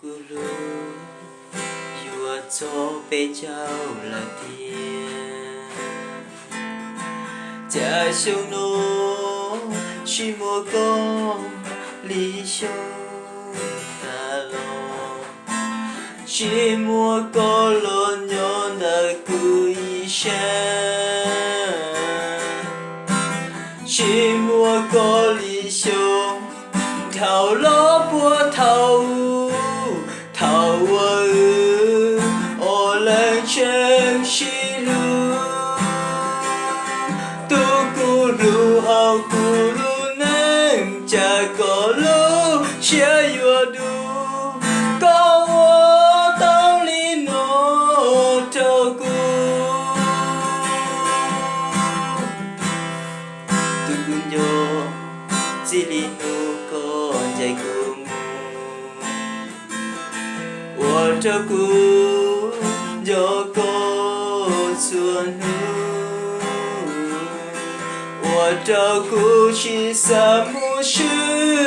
Kuv hlub yuav txog peb caug lawm tiag. Cas xyoo no tsis muaj koj li xyoo tas los, tsis muaj koj los nyob ntawm kuv ib sab. Tsis muaj koj li xyoo dhau los puag thaum ub, thaum uas wb ob leeg tseem sib hlub. Tus kuv hlub hauv kuv lub neej, cas koj lub siab yuav dub, koj ua tau li no rau kuv. Tus kuv nco, txij li hnub koj ncaim kuv mus, ua rau kuv nco koj txhua hnub, ua rau kuv tsis xav mus swb.